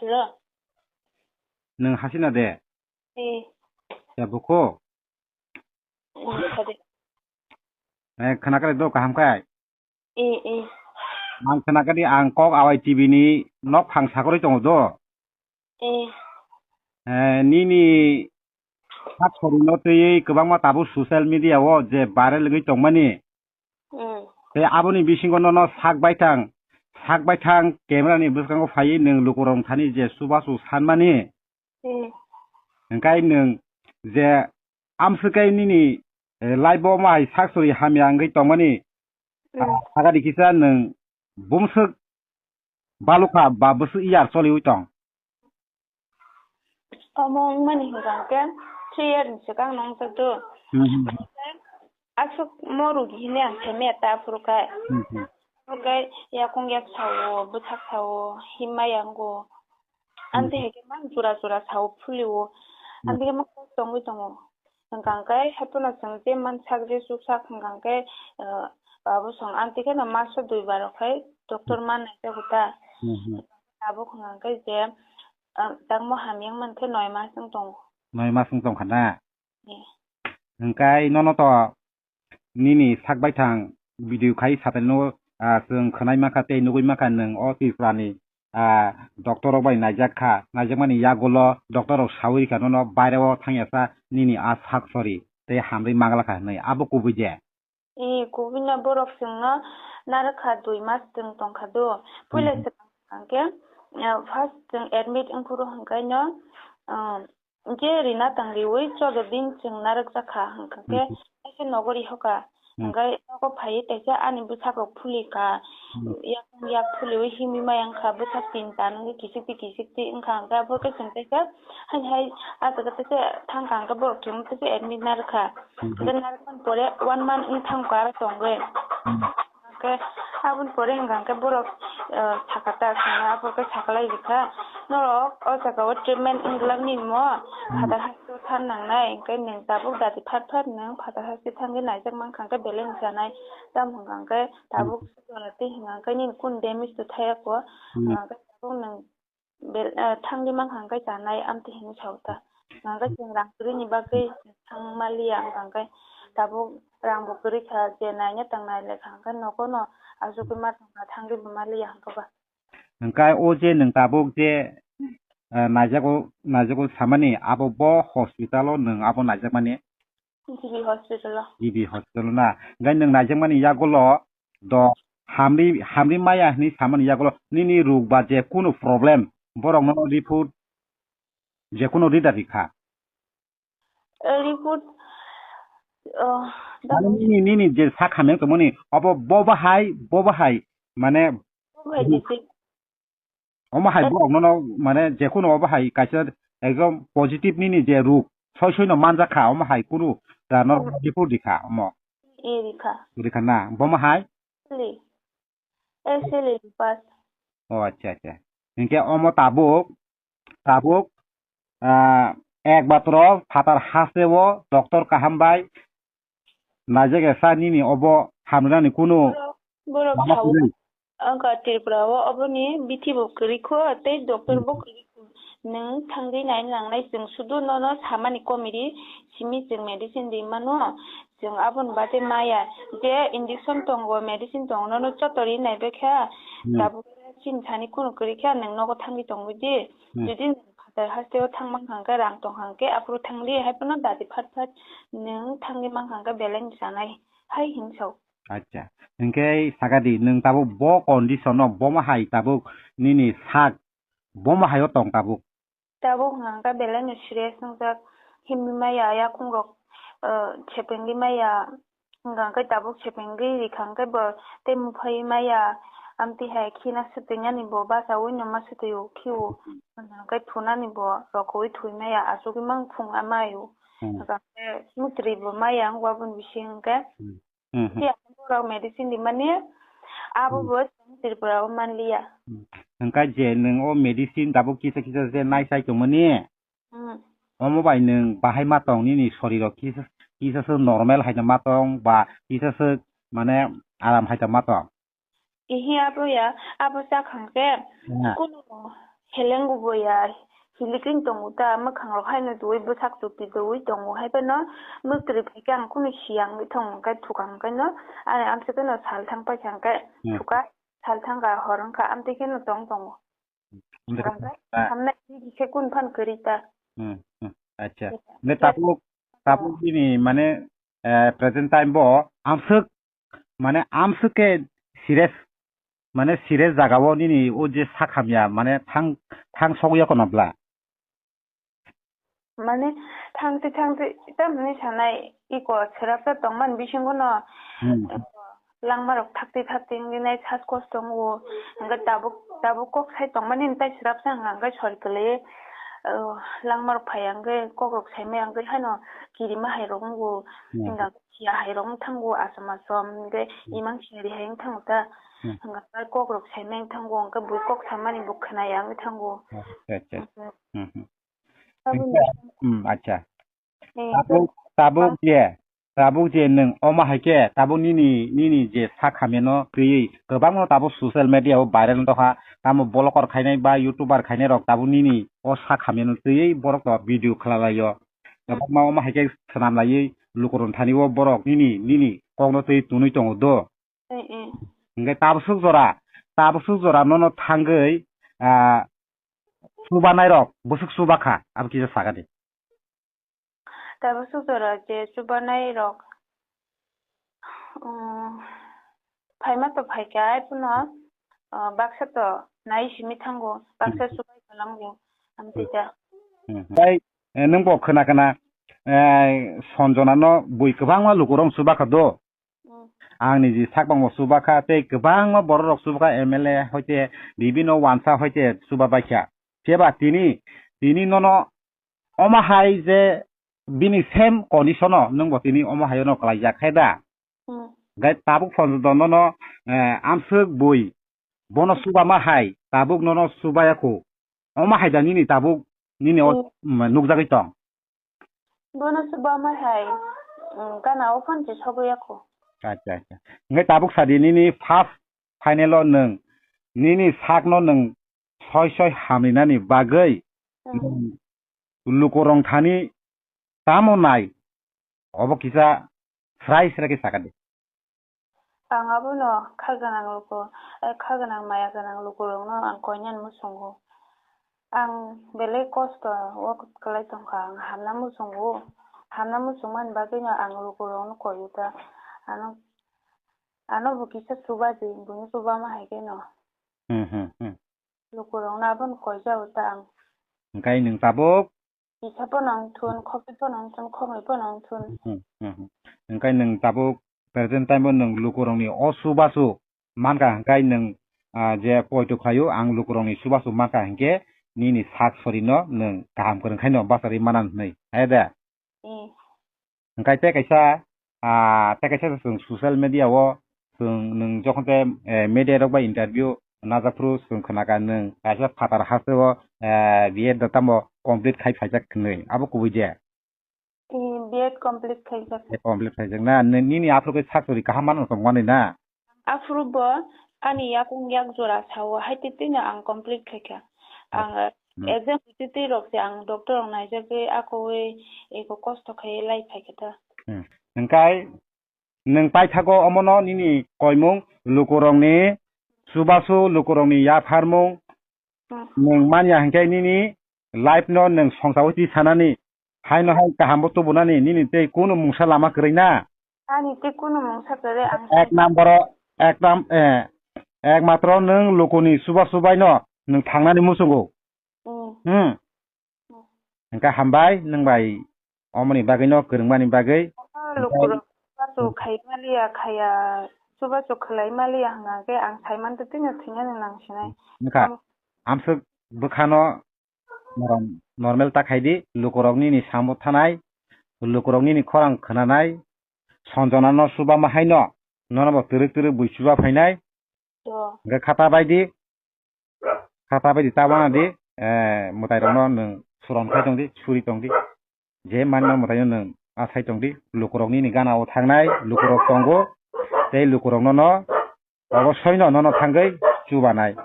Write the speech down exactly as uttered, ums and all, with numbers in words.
Hello. Nwng Hasina de? Eh. Ya, buko? Eh, sadi. Eh, khana kare do kaham kai? Eh, eh. Ang khana kadi ang kok awai T V ni nok phang sakoroi tongo do. Eh. Eh, nini sak sorino twiwi kwbangma tabuk social media o je viral wngwi tongmani. Hmm. Tei aboni bisingo nono sak baithang, sak baithang camera ni bwskango phaiwi nwng lukurok thani je chubachu sanmani. Hmm. Hwnkhe nwng je amswk khe nini, eh, life o omo hai sak sori hamya wngwi tongmani, hmm, ah, sagadi kisa nwng bumswk balukha ba bwswk iyar choliwi tong? Omo wngmani hwnkha hwnkhe three year ni swkang no wngjakdu. Hmm, hmm, hmm. Aswk mo rugi hinwi ang saimaya ta aphuru khe. Hmm, hmm. Aphuru khe yakung yak sao, bwthak sao, himma yango. Amtwi, hmm, hai khe mang jora jora sao phulio. Hmm. Amtwi khe mang tongwi tongo. Hwnkha hwnkhe haiphano chwng je mansak je chuksak hwnkha hwnkhe, eh, babu song amtwi kheno maso dui bar rok khai doctor, hmm, ma naijago ta. Hmm, hmm. Tabuk hwnkha hwnkhe je, ah, tangmo hamya wng mankhe noi mas wng tongo. Noi mas wng tongkha na? Eh. Hwnkhe nono to nini sak baithang video khai satani no, ah, chwng khwnai mankha tei nugui mankha nwng o Tripura ni, ah, doctor rok bai naijak kha, naijakmani yagulo doctor rok saui rikha nono baire o thangya sa nini a sak sori tei hamrwi manglakha hinwi, abo kubui je? Eh, kubui no borok chwngno narwkha dui mas chwng tongkha do. Puila, hmm, chwng hwnkhe, eh, first chwng admit wngphuru hwnkhe no, ah, je rina tang riwi choudo din chwng narwk jakha hwnkhe, hmm, kaisa nogo rihoka. Hmm. Hwnkhe nogo phaiwi kaisa ani bwsarok phulika. Hmm. Yak, yak phuliwi himwi maya wngkha, bwsak tinta nungwi kisikti kisikti wngkha. Hwnkhe aphuru khe chwng kaisa haini hai ah jaga kaisa thangkha, hwnkhe borok chwngno kaisa admit narwkha. Hmm. Hwnkhe narwkmani pore one month wng thangkha aro tongwi. Hmm. Hwnkhe aboni pore hwnkha hwnkhe borok, eh, sakha ta chwngno aphuru khe sakalai rikha, "Norok o jaga o treatment wng glak nini mo, hmm, phatar haste o than nangnai, hwnkhe nwng tabuk dati phat phat nwng phatar haste thangwi naijak mankha hwnkhe belai wng sanai." Tamo hwnkha hwnkhe tabuk, hmm, sujona twi hwnkha hwnkhe nini kunu damage to thayako, hmm, hwnkha hwnkhe tabuk nwng Bel-, eh, thangwi mankha hwnkhe chanai amtwi hinwi sao ta. Hwnkhe chwng rang kwrwini bagwi thang maliya, hwnkhe tabuk rangbo kwrwi kha, je naina tang nai lekha hwnkhe nogo no achugwi ma tongkha, thangwi bo maliya hwnkhe ba. Hwnkhe o je nwng tabuk je, eh, naijago, naijago samani abo bo hospital o nwng abo naijakmani? G B hospital o. G B hospital o na. Hwnkhe nwng naijakmani yagulo do hamri, hamri maya hinwi samani yagulo nini ruk ba je kunu problem borok no report je kunu rida rikha. Eh, report, oh, mane nini, nini je sak hamya tongmani obo bo bahai, bo bahai mane bo bahai ruk. Omo hai borok nono mane jekhuno obo hai kaisa ekdom positive nini je ruk soi soi no manjak kha, omo hai kunu da no report rikha omo. E rikha. Rikha na, bomo hai? Sili. E sili pass. O acha acha. Hinkhe omo tabuk, tabuk, ah, ekmatro phatar hasteo doctor kaham bai naijak ya sa nini obo hamrwnani kunu borok, borok lama sao kwrwi. Ang kha Tripura o oboni bithi bo kwrwi kho tei doctor bo kwrwi kho. Nwng thangwi nai nangnai, chwng sudu nono samani komiri simi chwng medicine ri mano. Chwng aboni bade maya je injection tongo, medicine tongo, nono joto ri nai bekha. Hmm. Tabuk chini thani kunu kwrwi kha, nwng nogo thangwi tongwi di. Hmm. Jodi nwng phatar hasteo thang mankha hwnkhe, rang tongkha hwnkhe, aphuru thangdi, hai phano dadi phat phat nwng thangwi mankha hwnkhe belai ni chanai hai hinwi sao. Acha. Hinkhe sakadi, nwng tabuk bo condition o, bomo hai tabuk nini sak, bomo hai o tong tabuk? Tabuk hwnkha hwnkhe belai no serious wngjak, himwi maya, yakung rok, eh, sepengwi maya, hwnkha hwnkhe tabuk sepengwi rikha hwnkhe bo tei muphaiwi maya, amtwi hai khina swtwinani bo bachaui no ma swtwi o khio, hmm, hwnkha hwnkhe thunani bo rokoui thwi maya, achugwi mang phung amai o, hmm, hwnkha hwnkhe mutri bo maya wng aboni bising hwnkhe. Hmm. Hmm, hmm. Phiya borok medicine rimani, abo, hmm, bo chwng Tripura o manliya. Hmm. Hwnkhe je nwng o medicine tabuk kisa kisa je nai chai tongmani, hmm, omo bai nwng bahai ma tong, nini soriro kisa, kisa se normal hai ma tong ba kisa se mane aram hai ma tong? Ihi abo ya, abo chakha hwnkhe, hmm, kunu Helengo boya, hilikring tongo ta, mwkhang rok haino twiwi bwsak chukti twiwi tongo, hai phano mwktwi phaikhe ang kunu siyang wngwi thang hwnkhe thukang hwnkhe no, ani amswk no sal thang paikha hwnkhe Hmm. Thuka, sal thang ka hor wngkha, amtwi kheno tong tongo. Amtwi Hwnkhe kheno, ah. Hamnai bini khe kunu phano kwrwi ta. Hmm, hmm, acha. Nge tabuk, tabuk bini mane, eh, present time bo amswk, mane amswk khe serious, mane serious jaga o nini o je sak hamya, mane thang, thang sogwi ya kono bla? Mane thangtwi thangtwi tamni sanai iko swrapsa tongmani bisingo no Hmm. langma rok thakti thakti wngwi nai sas kosto wngo. Hwnkhe tabuk, tabuk kok sai tongmani tai swrapsa wngkha hwnkhe sori kwlaiwi, o, langma rok phai ya wngwi kok rok saimaya wngwi haino kirima hai rok wngo. Hmm. Hwnkhe Khiya hai rok wng thango, asom asom, hwnkhe Hmm. imang siyari hai wng thango ta. Hmm. Hwnkhe kok rok saimai wng thango, hwnkhe bui kok samani bo khwnaya wngwi thango. Acha, acha. Hwnkhe Hmm, hmm. Tabuk Hwnkhe, hmm, acha. Eh, Tabuk, tabuk je, tabuk je nwng omo hai khe, tabuk nini, nini je sak hamya no twiwi kwbangma tabuk social media o viral wng tongkha, tamo vlogger khainai ba YouTuber khainai rok tabuk nini o sak hamya no twiwi borok no video khlai lai o. Hmm. Kwbangma omo hai khe swnam laiwi lukurok thani o borok nini, nini kok no twiwi tunui tongo do. Eh, eh. Hwnkhe tabuk swk jora, tabuk swk jora nono thangwi, ah, chubanai rok bwswk chuba kha, abo kisa sakha di. Tabuk swk jora je chubanai rok, um, phaima to phaikha, ai phano, uh, baksa to nai simi thango, baksa Hmm. chubai kalango, amtwi ta. Hmm. Bai, eh, nwng bo khna khna, eh, Sanjana no bui kwbangma lukurok chuba kha do. Mm. Ang niji sak bangbo chuba kha, tei kwbangma borok rok chuba kha, M L A hoite, bibino wansa hoite chuba bai kha. Phiya ba tini, tini nono omo hai je bini same condition o nwng bo tini omo hai no kwlai jak khe da. Mm. Gai tabuk phone do nono, eh, amswk bui, bono chuba ma hai, tabuk nono chuba ya khu. Omo hai da nini tabuk, nini o, Mm. mm, nukjagwi tong. Bono se bo amai hai, um, gana o phone se sogwi ya kho. Acha, acha. Hwnkhe tabuk sadi nini first final o nwng nini sakno nwng soi soi hamrinani bagwi Hmm. nwng lukurok thani tamo nai? Obo kisa srai srai khe sakha di. Ang abono kha gwnang luku, eh, kha gwnang maya gwnang lukurokno ang koinani muchungo. Ang belai kosto o kwlai tongkha, ang hamna muchungo. Hamna muchungmani bagwino ang lukurokno koio ta. Ano, ano bo kisa chubaji, buino chubama hai kheno. Hmm, hmm, hmm. Lukurokno abono koijao ta ang. Hwnkhe nwng tabuk Kisa phano wng thun, khokti phano wng thun, khoknwi phano wng thun. Hmm, hmm, hmm. Hwnkhe nwng tabuk present time o nwng lukurokni o chubachu mankha hwnkhe nwng, ah, je poito khlaio, ang lukurokni chubachu mankha hwnkhe nini sak sorino nwng kaham kwrwng khaino bacharwi manan hwnwi, hai da? Eh. Hwnkhe tei kaisa, ah, tei kaisa chwng social media o chwng nwng jokhon tei, eh, media rok bai interview najak phuru chwng khna kha nwng kaisa phatar haste o, eh, B Ed da tamo complete khai phaijak hwnwi. Abo kubui de? Eh, B Ed complete khaijak. Eh, complete khaijak na? Ni-, nini aphuru khe sak chori kaham mano tong mani na? Aphuru bo ani yakung yak jora sao, hai tei tei no ang complete khaikha. Ang, Hmm. Exam tei tei rok se ang doctor rok naijagwi akowi eko kosto khai lai phaikha ta. Hmm. Hwnkhe nwng paithago omono nini koimung lukurokni chubachu, lukurokni yapharmung, Hmm. Nwng manya hwnkhe nini life no nwng songchawi twi sanani, haino hai kahambo tubunani, nini tei kunu mungsa lama kwrwi na. Ani tei kunu mungsa kwrwi ang Ek sai number o, ek nam-, eh, ekmatro nwng lukuni chuba chubai no nwng thangnani muchungo. Hmm. Hmm. Hwnkhe hambai nwng bai omoni bagwi no kwrwngmani bagwi. Lukurok chubachu khai maliya, khaya, chubachu khlai maliya hwnkha khe ang sai mantwi twino thwinani nang sinai. Wngkha, Am- amswk bwkhano norm-, normal ta khai di, lukurok nini samung thanai, lukurok nini khorang khwnanai, Sanjana no chuba ma haino, nono bo twrwk twrwk bui chuba phainai. To. Hwnkhe kha ta bai di, kha ta bai di, ta wana di, eh, mwtai rokno nwng suron khai tong di, suri tong di. Je mani ma mwtai no nwng asai tong di, lukurok nini gana o thangnai, lukurok tongo, tei lukurok nono, obo soino nono thangwi chubanai.